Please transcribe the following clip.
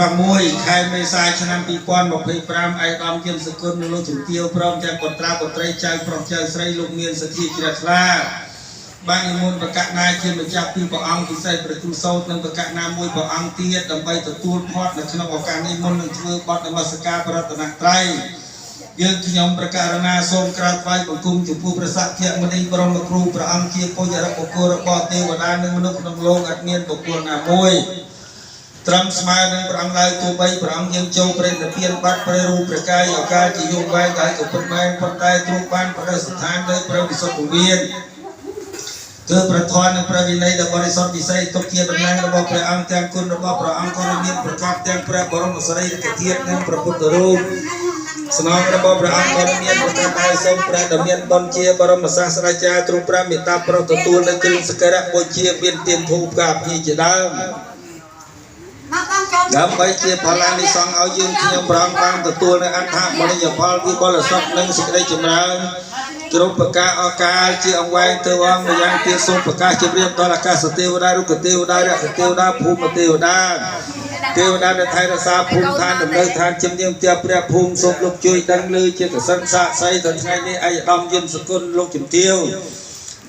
6ខែមេសាឆ្នាំ2025ឯកឧត្តមយិនសគុណនិងលោកជំទាវព្រមទាំងកត្រាបុត្រីចៅប្រុសចៅស្រីលោកមានសទ្ធាជ្រះថ្លាបាននិមន្តប្រកាសណាជាម្ចាស់ពីព្រះអង្គពិសេសព្រះគ្រូសោតនិងប្រកាសណាមួយព្រះអង្គទៀតដើម្បីទទួលផាត់នៅក្នុងឱកាសនេះមុននឹងធ្វើបទនមស្ការប្រតនត្រ័យយើងខ្ញុំប្រកាសណាសូមក្រាបថ្វាយបង្គំចំពោះព្រះសក្យមុនីបរមគ្រូព្រះអង្គជាពុទ្ធរបុគ្គលរបស់ទេវតានិងមនុស្សក្នុងលោកអត់មានបុគ្គលណាមួយ ត្រឹមស្មើនឹងព្រះអង្គឡើយទោះបីព្រះអង្គយាងចូលព្រះនិព្វានបាត់ព្រះរូបព្រះកាយឱកាសជាយងវែងហើយក៏ពិតមែនប៉ុន្តែទ្រង់បានប្រសិស្ថាននៅព្រះវិសុទ្ធវិមានគឺព្រះធម៌និងព្រះវិន័យដ៏បរិសុទ្ធពិសេសទុកជាតំណាងរបស់ព្រះអង្គទាំងគុណរបស់ព្រះអង្គក៏មានប្រកបទាំងព្រះបរមសារីរិកធាតុនិងព្រះពុទ្ធរូបស្នងរបស់ព្រះអង្គក៏មានប្រកបដោយសូមព្រះដ៏មានបុណ្យជាបរមសាស្ត្រាចារ្យទ្រង់ព្រះមេត្តាប្រោសទទួលនៅគ្រឿងសក្ការៈបូជាមានទានធូបការភីជាដើម មកបងចូល ដើម្បីជាផលានិសង្ឃឲ្យយើងខ្ញុំប្រងបានទទួលនៅអដ្ឋមនីយផលវិបុលសុខនិងសេចក្តីចម្រើនគ្រប់ប្រការអកាលជាអង្វែងទៅអង្គម្យ៉ាងទៀតសូមប្រកាសជម្រាបដល់អាកាសទេវតារុក្ខទេវតារក្ខទេវតាភូមិទេវតាទេវតាដែលថែរក្សាភូមិឋានដំណើរឋានជំនាញផ្ទះព្រះភូមិសូមលោកជួយដឹងឮជាកសិនសាកសីដល់ថ្ងៃនេះឯកឧត្តមយិនសគុណលោកជំទាវ